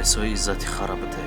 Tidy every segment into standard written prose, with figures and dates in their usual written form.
Интересҳои иззати хара бите.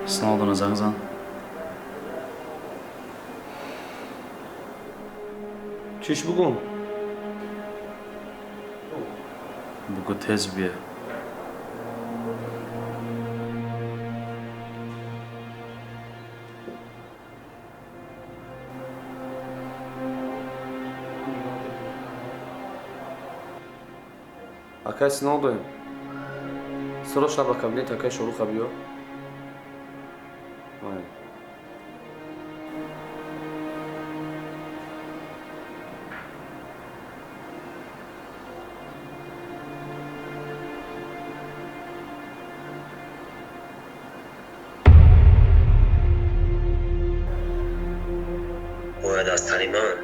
Сноудена занг зан. Чиш бугум? Бугу тез бия. Акай Сноуден. Срочно ба кабинет акай Шоруха биё. Бояд аз тани ман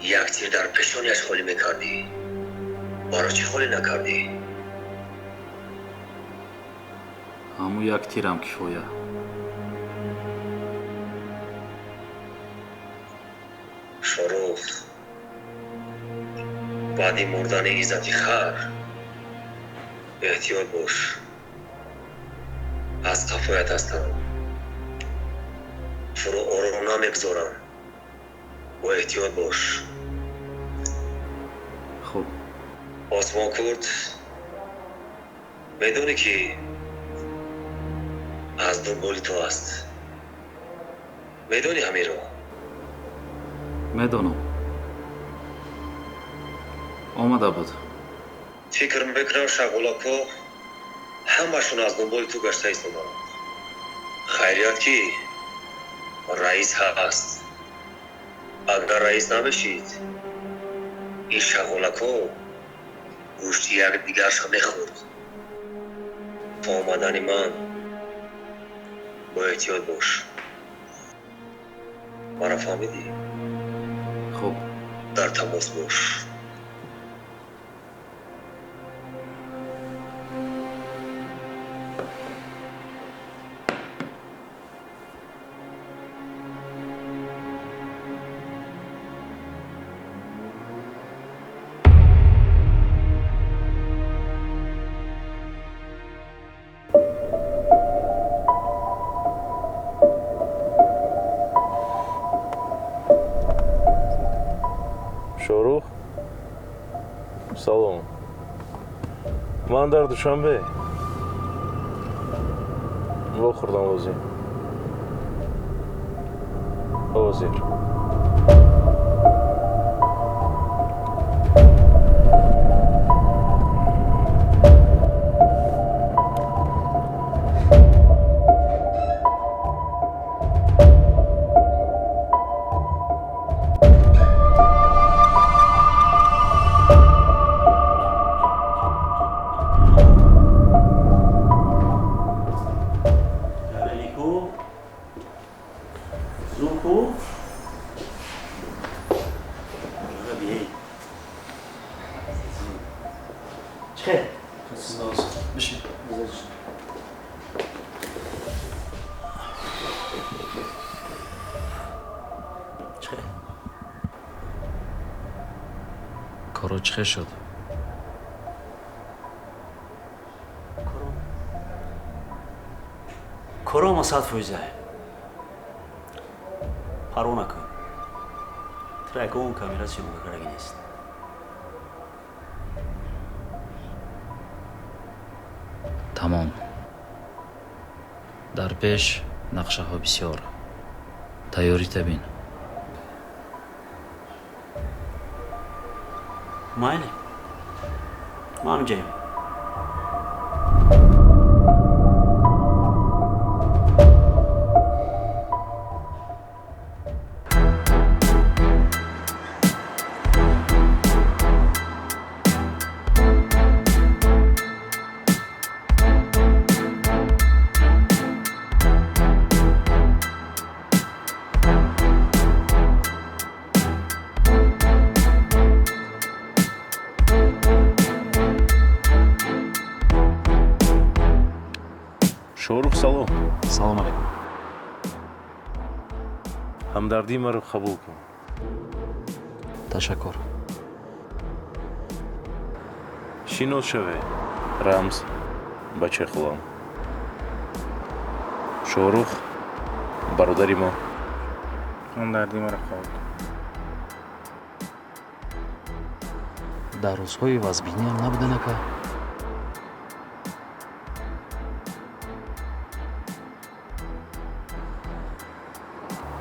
як тир дар пешонияш холӣ мекардӣ. Барои чӣ холӣ накардӣ? Ҳамун як тирам кифоя. Шорух, баъди мурдани Иззати хар эҳтиёт бош, аз қафоят ҳастам, туро ором намегузорам, бо эҳтиёт бош. Хуб. Осмонкурд, медонӣ, ки аз дунболи ту аст? Медонӣ ҳаминро? Медонам, омада буд. Фикр мекунам, шағолакҳо ҳамашон аз дунболи ту гашта истоданд. Хайрият, ки раис ҳаст. Агар раис намешид, ин шағолакҳо гӯшти якдигарша мехӯрд. То омадани ман бо эҳтиёт бош. Маро фаҳмидӣ? Хуб. Дар тамос бош. Шорух, салом. Ман дар Душанбе вохӯрдам. Лозим ҳозир. Нику, Зуку, Раби. Чӣ? Бишин. Чӣ? Коро чӣ хел шуд? Корома 100%. Парво накун. Тра ягон камера съёмка кардаги нест. Тамом, дар пеш нақшаҳо бисёр, тайёрита бин. Майли. Ма ҳамиҷаем. Шорух, салом. Салом алейкум. Ҳамдардии маро қабул кун. Ташаккур. Шинос шаве, Рамз, бачаи хулам. Шорух, бародари мо. Ҳамдардии маро қабул кун. Дар рӯзҳои вазбиниам набуден, ака.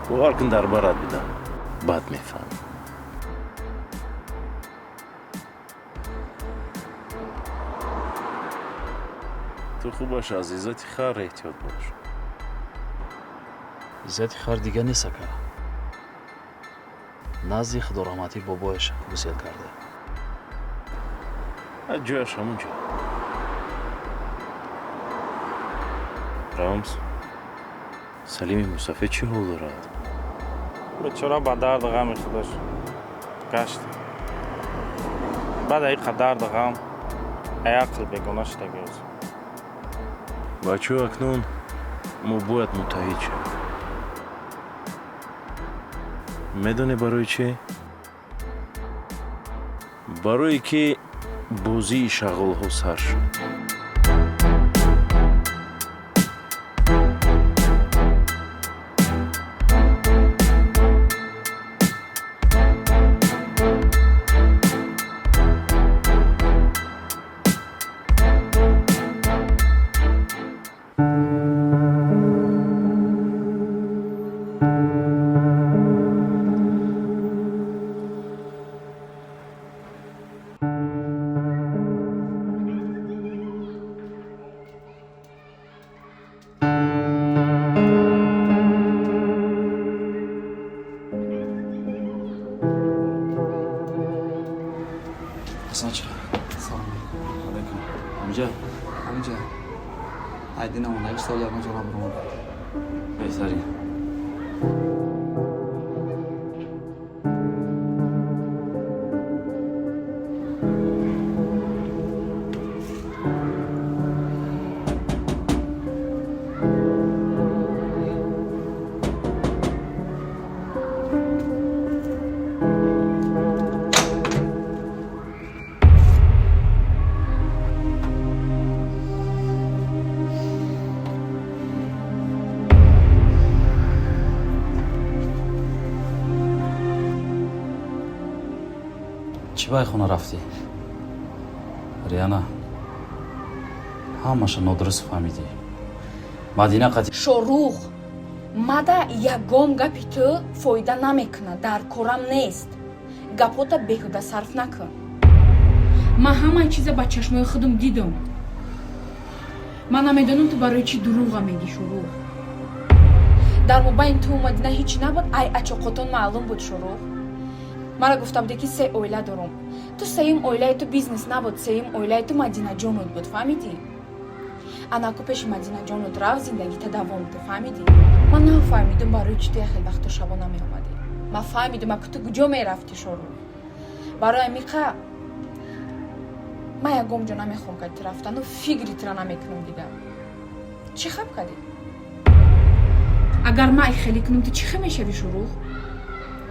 Бовар кун, дар барат будам, баъд мефаҳмӣ. Ту хубаш аз Иззати хар эҳтиёт бош. Иззати хар дига нест, ака. Назди худораҳматӣ бобояш гусел карда. Ҷояш ҳамун ҷо. Рамз, Салими мусафед чӣ ҳол дорад? Бечора ба дарду ғами худаш гашт. Баъд аиқа дарду ғам ай ақл бегона шудаги ӯз. Бачаҳо, акнун мо бояд муттаҳид шавем. Медонӣ барои чӣ? Барое ки бозии шағолҳо сар шуд. Беҳтарин. Чӣ бай хона рафтӣ? Риана, ҳамаша нодуруст фаҳмидӣ. Мадина қати Шорух, мада ягон гапи ту фоида намекунад, дар корам нест. Гапота беҳуда сарф накун. Ман ҳамаи чиза ба чашмои худам дидам. Ман намедонам ту барои чӣ дурӯға мегӣ, Шорух. Дар мобайни ту Мадина ҳеҷ набуд, ай ачоқотон маълум буд, Шорух. Мара гуфта буде ки се оила дорум. Ту сеюм оилаи ту бизнес набуд, сеюм оилаи ту Мадинаҷонут буд, фаҳмидӣ? Анаку пеши Мадинаҷонут рафт, зиндагита давом ту, фаҳмидӣ? Ман нафаҳмидум барои чӣ ту яхел вақто шабо намеомадӣ. Ман фаҳмидум, аку ту куҷо мерафтӣ, Шорух. Барои амиқа ман ягон ҷо намехоҳам кади ту рафтану фикри тура намекунам дигар. Чӣ хаб кадӣ? Агар ман хеле кунам, ту чӣ хел мешавӣ, Шорух?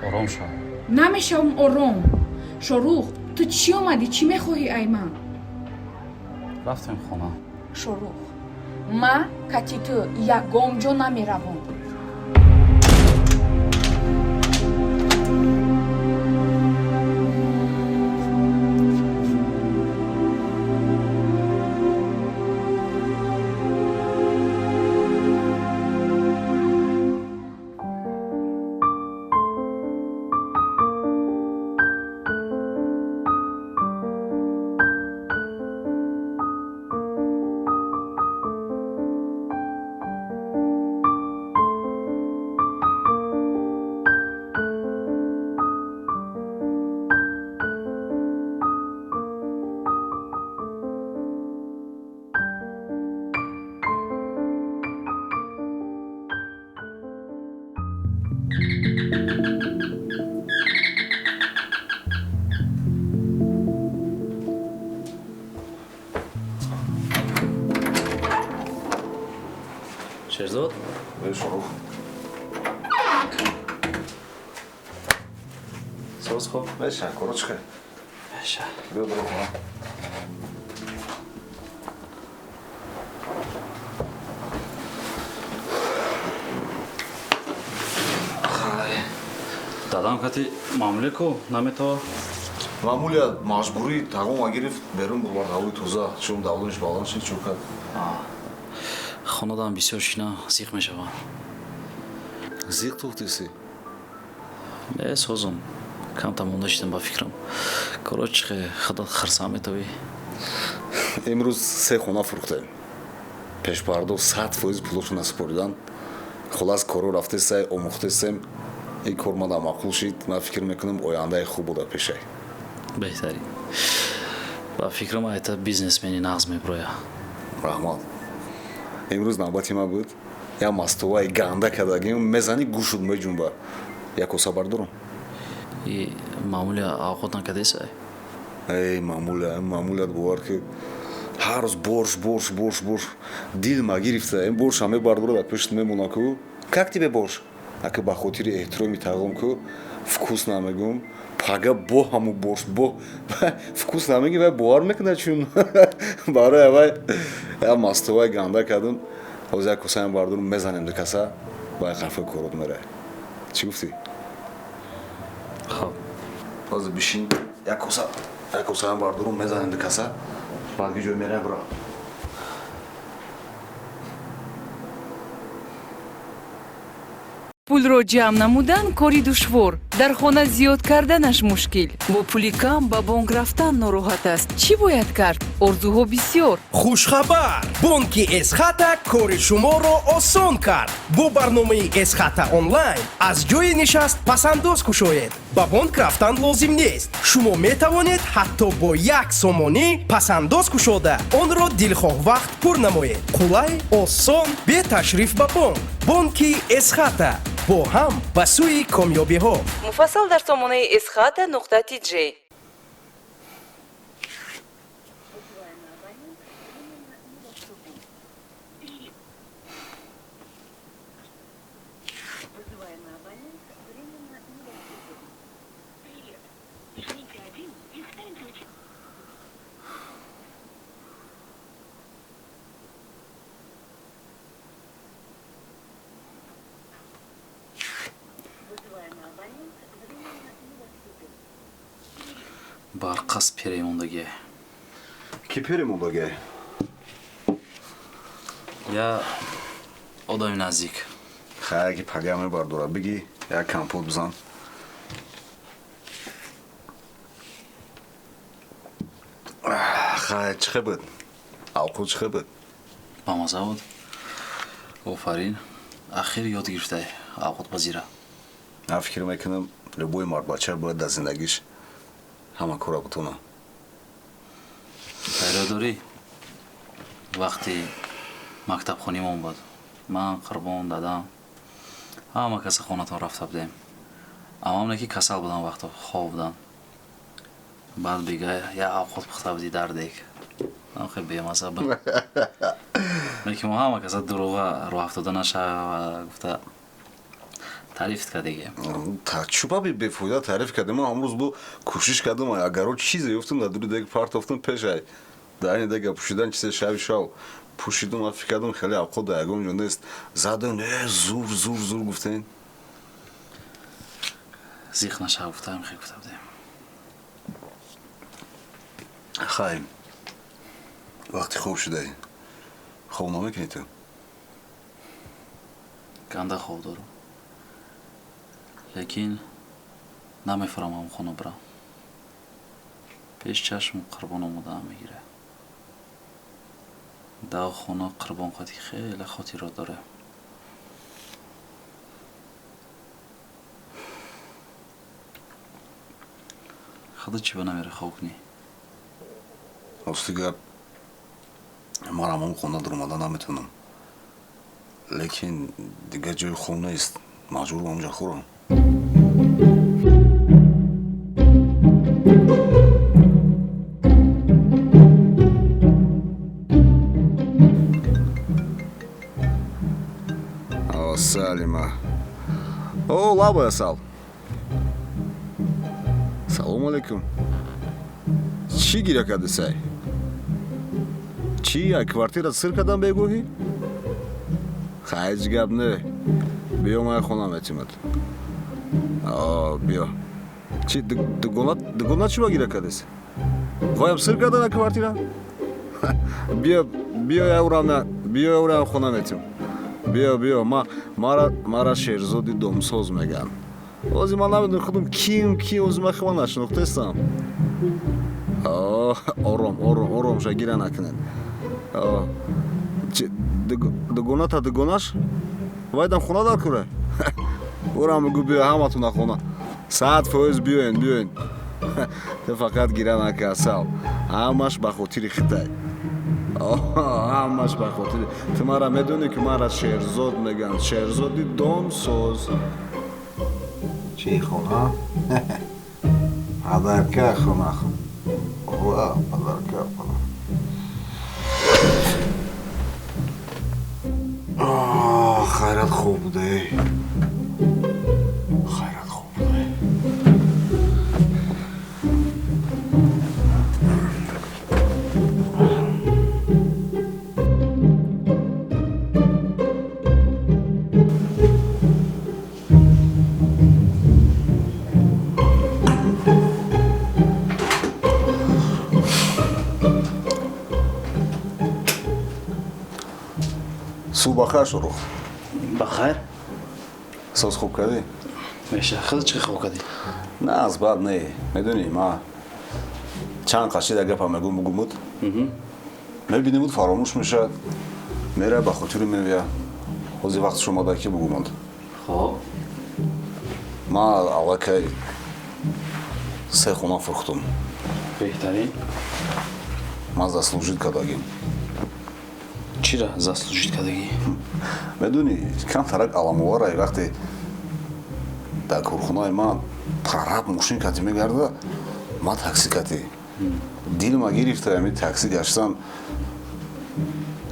Ором шав. Намешавам ором. Шорух, ту чӣ омадӣ? Чӣ мехоҳӣ ай ман? Рафтем хона. Шорух, ман кати ту ягон ҷо намеравам. Шерзод? Шорух. Соз хоб? Беша, корочка. Беша. Биё биро хона. Дадам кати маъмуле ку наметава? Маъмулия маҷбурӣ тагома гирифт, берун бурвард ҳавои тоза, чун давлониш баланд шид, чӯ кард. Хонадам бисёр шина зиқ мешавам. Зиқ тухтиси? Не, созум. Камта монда шидам ба фикрам. Короче, худат хирсам метавӣ. Имрӯз се хона фурӯхтем. Пешпардо 100% пулошо насупоридан. Хулас коро рафтесай, омӯхтесем. Ин кор мада маъқул шид. Ман фикр мекунам ояндаи хуб буда пешай. Беҳтарин. Ба фикрам айта бизнесмени нағз меброя. Раҳмат. Имрӯз навбати ман буд. Як мастоваи ганда кардагим, мезанӣ гӯшуд меҷунба. Як коса бардорам. И маъмулия авқот накардесай? Эй, маъмулия, маъмулият бовар ки ҳар рӯз борш, борш, борш, борш. Дил ма гирифта. Ин борша мебардора дар пешт мемона ку. Как тебе борш? Ака ба хотири эҳтироми тағом ку вкус намегум, пага бо ҳаму борщ бо вкус намеги, вай бовар мекунад, чун барои вай я мастовай ганда кардум. Ҳозир як косаям бардорум, мезанем ду каса, вай қафои корот мерай. Чӣ гуфтӣ? Хоб. Ҳозир бишин, як коса, як косаям бардорум, мезанем ду каса, баъд ки ҷой мерай бира. Пулро ҷамъ намудан кори душвор, дар хона зиёд карданаш мушкил, бо пули кам ба бонк рафтан нороҳат аст. Чӣ бояд кард? Орзуҳо бисёр. Хушхабар! Бонки Эсхата кори шуморо осон кард. Бо барномаи Эсхата онлайн аз ҷои нишаст пасандоз кушоед. Ба бонк рафтан лозим нест. Шумо метавонед ҳатто бо 1 сомонӣ пасандоз кушода, онро дилхоҳ вақт пур намоед. Қулай, осон, бе ташриф ба бонк. Бонки Эсхата, бо ҳам ба сӯи комёбиҳо. Муфассал дар сомонаи esxata.tj. Барқас перемондагӣ. Ки перемондагӣ? Я одами наздик. Хай, ки пага мебардора, бигӣ, як компот бизан. Хай, чӣ хел буд? Авқот чӣ хел буд? Бамаза буд. Офарин, ахир ёд гирифтай авқотпазира. Ман фикр мекунам, любой мардбача бояд дар зиндагиш ҳама кора бутона. Пайро дорӣ, вақти мактабхонимон буд, ман, Қурбон, дадам, ҳама каса хонатон рафта будем. Амамне ки касал будам, вақто хоб будам. Баъд бига як авқот пухта будӣ дар дег, хеле бемаза буд, лекин мо ҳама каса дурӯға роҳафтода нашава гуфта таъриф кардеги. Чӯпаби бефоида таъриф кардем. Ман ҳамрӯз бо кӯшиш кардам, агаро чизе ёфтам, дар дури дег партофтам, пешай дар ини дега пӯшидан чизе шави шав пӯшидум. Ман фикр кардам, хеле авқот дар ягон ҷо нест. Задам, э, зур, зур, зур гуфтен. Зиқ нашава гуфтаам, хел гуфта будем. Хай, вақти хоб шудаи, хоб намекунӣ ту? Ганда хоб дорам, лекин намефаҳмам хона бирам. Пеш чашм Қурбон омодаам мегира. Дар хона Қурбон қати хеле хотирот дорем. Худо, чӣ ба намера хоб кунӣ? Рости гап, ман ҳамон хона даромада наметавонам, лекин дигар ҷои хоб нест, маҷбурам онҷа хӯрам. О, Салима. О, лабай, Асал. Салому алейкум. Чӣ гиря кардисай? Чӣ, як квартира сир кардам бегоҳӣ? Хай, ҳеҷ гап не. Биё, ман хона метимад. О, биё. Чӣ, дугона, дугона чӣ ба гиря кардис? Ваям сир кардан як квартира? Биё, биё, я урам, биё, урам хона метим. Биё, биё, ма мара мара Шерзоди домсоз меган. Ози ман намедонам худам ким, ки ози ман хима нашинохтестам. Ором, ором, ором ша, гира накунед. Дугоната, дугонаш вайдам хона дар кура. Урам бигӯ, биё ҳаматона хона. 100% биёен, биёен. Ту фақат гира нака, Асал. Ҳамаш ба хотири хитай. Ҳамаш ба хотири ту. Мара медонӣ, ки мара Шерзод мегӯянд, Шерзоди домсоз. Чӣ хона? Падарка хона. Ва, падарка хона. Хайрат, хоб буде. Субҳ бахайр, Шорух. Бахайр. Соз хуб кардӣ? Меша, худат чӣ хоб кардӣ? На, аз бад не. Медонӣ, ма чанд қашида гапа мегӯм бугумуд. Мебинимуд фаромӯш мешавад. Мера ба хотири мевия. Ҳозир вақташ омада ки бугумуд. Хоб. Ма аллакай се хона фурӯхтум. Беҳтарин. Ман заслужить кардагим. Чира заслужить кардагӣ? Медонӣ, камтарак аламоварай вақте дар корхонаи ман прораб мошин кати мегарда, ман такси кати. Дилма гирифта ами такси гаштан.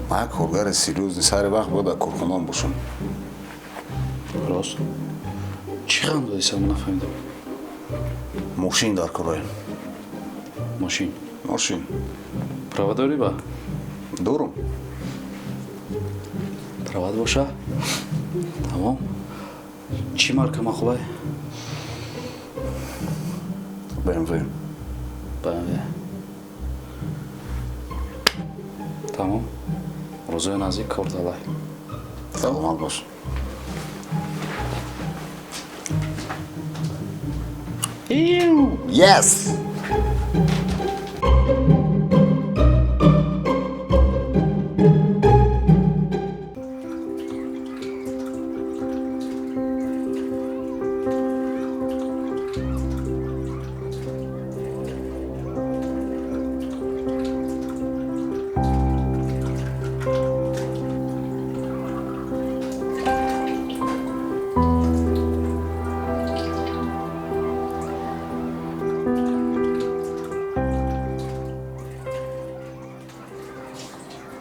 Ман коргари серьёзный, сари вақт бояд дар корхонаам бошам. Рост. Чӣ ғам додӣ сар, ман нафаҳмидам. Мошин дар корае. Мошин? Мошин. Права дорӣ ба? Дорум. Прават боша? Тамом. Чӣ марка мақулай? BMW. BMW. Тамом. Рӯзои наздик кор талай. Саломат бош. Yes!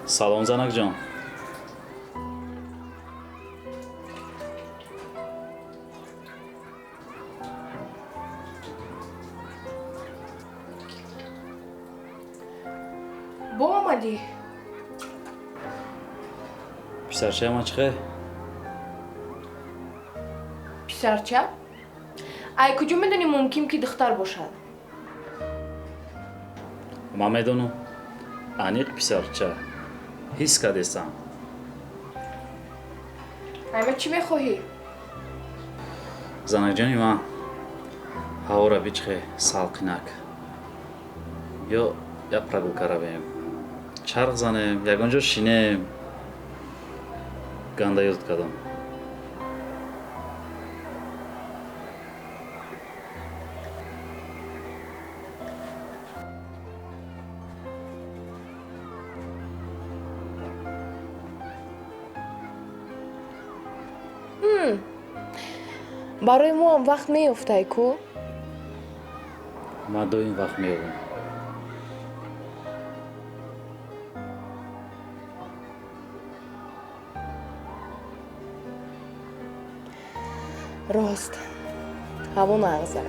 Салом, занакҷон. Бо омадӣ? Писарчаи ман чӣ хел? Писарча? Ай куҷо медонӣ мумкин ки духтар бошад? Ман медонам. Аниқ писарча. Ҳис кардестам. Айма чӣ мехоҳӣ? Занакҷони ман, ҳавора бичхе салқинак. Ё як прогулка равем. Чарх занем, ягон ҷо шинем. Ганда ёд кардам. Барои мо ҳам вақт меёфтай ку? Ман доим вақт меёбам. Рост, ҳаво нағза.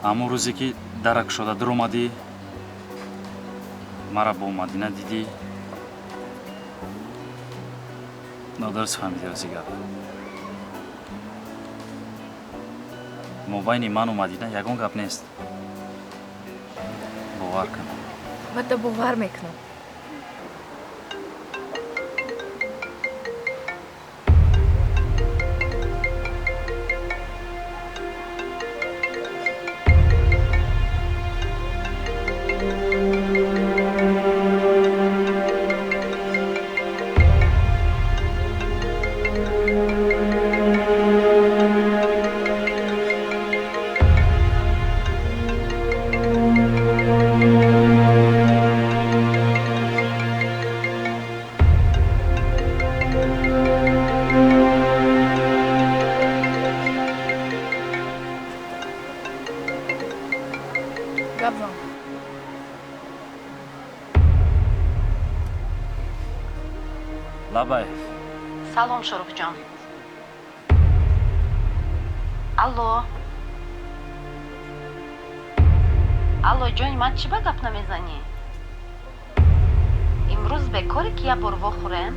Ҳамон рӯзе ки дарак шуда дуромадӣ, мара бо Мадина дидӣ, нодуруст фаҳмидӣ рози гап. Мобайни ману Мадина ягон гап нест. Бовар кун. Албатта бовар мекунам. Гап зан. Лабай. Салом, Шорухҷон. Алло, алло, ҷони ман, чӣ ба гап намезанӣ? Имрӯз бекоре, ки як бор вохӯрем?